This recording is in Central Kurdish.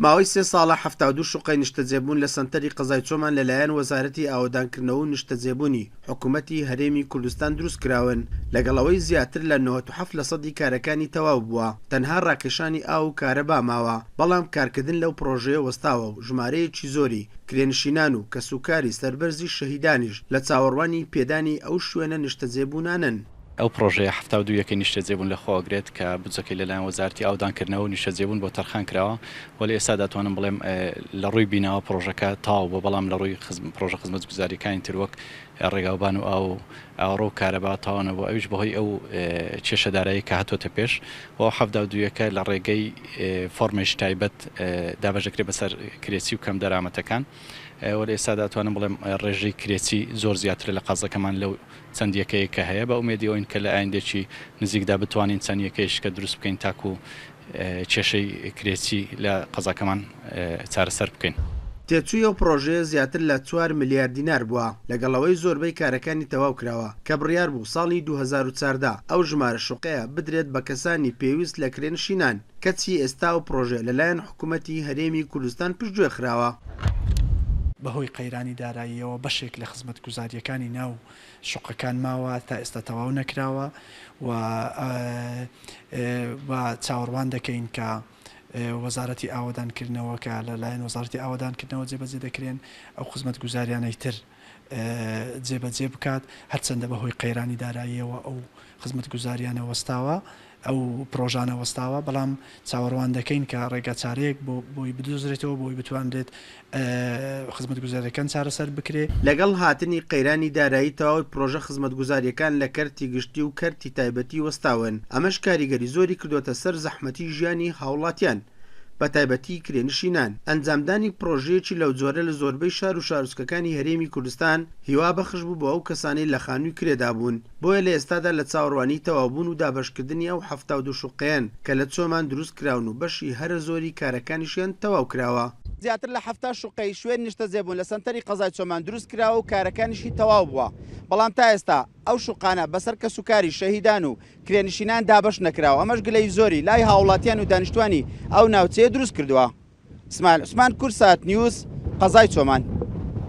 ماوەی سێ ساڵە 72 شوقەی نیشتەجێبوون لە سەنتەری قەزای چۆمان لەلایەن وەزارەتی ئاوەدانکردنەوە و نیشتەجێبوونی حکوومەتی هەرێمی کوردستان دروستکراون، لەگەڵ ئەوەی زیاتر لە 97 لەسەدی کارەکانی تەواو بووە، تەنها ڕاکێشانی ئاو و کارەبا ماوە، بەڵام کارکردن لەو پڕۆژەیە وەستاوە و ژمارەیەکی زۆری کرێنشینان و کەسوکاری سەربەرزی شەهیدانیش لە چاوەڕوانی پێدانی ئەو شوێنە نیشتەجێبوونانەن. ئەو پڕۆژەیە 72 یەکەی نیشتەجێبوون لەخۆ ئەگرێت کە بودجەکەی لەلایەن وەزارەتی ئاوەدانکردنەوە و نیشتەجێبوون بۆ تەرخان کراوە و لە ئێستادا توانم بڵێم لە ڕووی بیناوە پڕۆژەکە تەواو بووە بەڵام لە ڕووی پڕۆژە خزمەتگوزارییەکانی تر وەک ڕێگاوبان و ئاو و ئاوەڕۆ و کارەبا تەواو نەبووە ئەویش بەهۆی ئەو کێشە داراییە کە هاتووەتە پێش و ئەو 72 یەکە لە ڕێگەی فۆرمێکی تایبەت دابەش دەکرێت بەسەر کرێچی و کەمدەرامەتەکان و لە ئێستادا توانم بڵێم ڕێژەی کرێچی زۆر زیاترە لە قەزەکەمان لەو چەند یەکەیەک کە هەیە، بە ئومێدی ئەوەین کە لە ئایندەکی نزیکدا بتوانین چەند یەکەیەکی کە دروست بکەین تاکو کێشەی کرێچی لە قەزاکەمان چارەسەر بکەین. تێچووی ئەو پڕۆژەیە زیاتر لە چوار ملیار دینار بووە، لەگەڵ ئەوەی زۆربەی کارەکانی تەواو کراوە، کە بڕیار بوو ساڵی 2014 ئەو ژمارە شوقەیە بدرێت بە کەسانی پێویست لە کرێنشینان، کەچی ئێستا ئەو پڕۆژەیە لەلایەن حکومەتی هەرێمی کوردستان پشتگوێ خراوە. بەهۆی قەیرانی داراییەوە بەشێک لە خزمەتگوزارییەکانی ناو شوقەکان ماوە تا ئێستا تەواو نەکراوە و و چاوەڕوان دەکەین کە وەزارەتی ئاوەدانکردنەوە کە لەلایەن وەزارەتی ئاوەدانکردنەوە جێبەجێ دەکرێن ئەو خزمەتگوزاریانەی تر جێبەجێ بکات، هەرچەندە بەهۆی قەیرانی داراییەوە ئەو خزمەتگوزارییانە وەستاوە، ئەو پڕۆژانە وەستاوە، بەڵام چاوەڕوان دەکەین کە ڕێگاچارەیەک بۆ بۆی بدۆزرێتەوە بۆی بتوانرێت خزمەتگوزارییەکان چارەسەر بکرێ. لەگەڵ هاتنی قەیرانی دارایی تەواوی پڕۆژە خزمەتگوزارییەکان لە کەرتی گشتی و کەرتی تایبەتی وەستاون، ئەمەش کاریگەری زۆری کردۆتە سەر زەحمەتی ژیانی هاوڵاتیان. بەتایبەتی کرێنشینان. ئەنجامدانی پڕۆژەیەکی لەوجۆرە لە زۆربەی شار و شارۆچکەکانی هەرێمی کوردستان هیوا بەخش بوو بۆ ئەو کەسانەی لە خانووی کرێدا بوون، بۆیە لە ئێستادا لە چاوەڕوانی تەواوبوون و دابەشکردنی ئەو 72 شوقەیەن کە لە چۆمان دروست کراون و بەشی هەرە زۆری کارەکانیشیان تەواو کراوە. زیاتر لە 70 شوقەی شوێنی نیشتەجێبوون لە سەنتەری قەزای چۆمان دروست کراوە و کارەکانیشی تەواو بووە، بەڵام تا ئێستا ئەو شوقانە بەسەر کەسوکاری شەهیدان و کرێنشینان دابەش نەکراوە، ئەمەش گلەیی زۆری لای هاوڵاتیان و دانیشتوانی ئەو ناوچەیە دروست کردووە. ئیسماعیل عوسمان، کوردسات نیوز، قەزای چۆمان.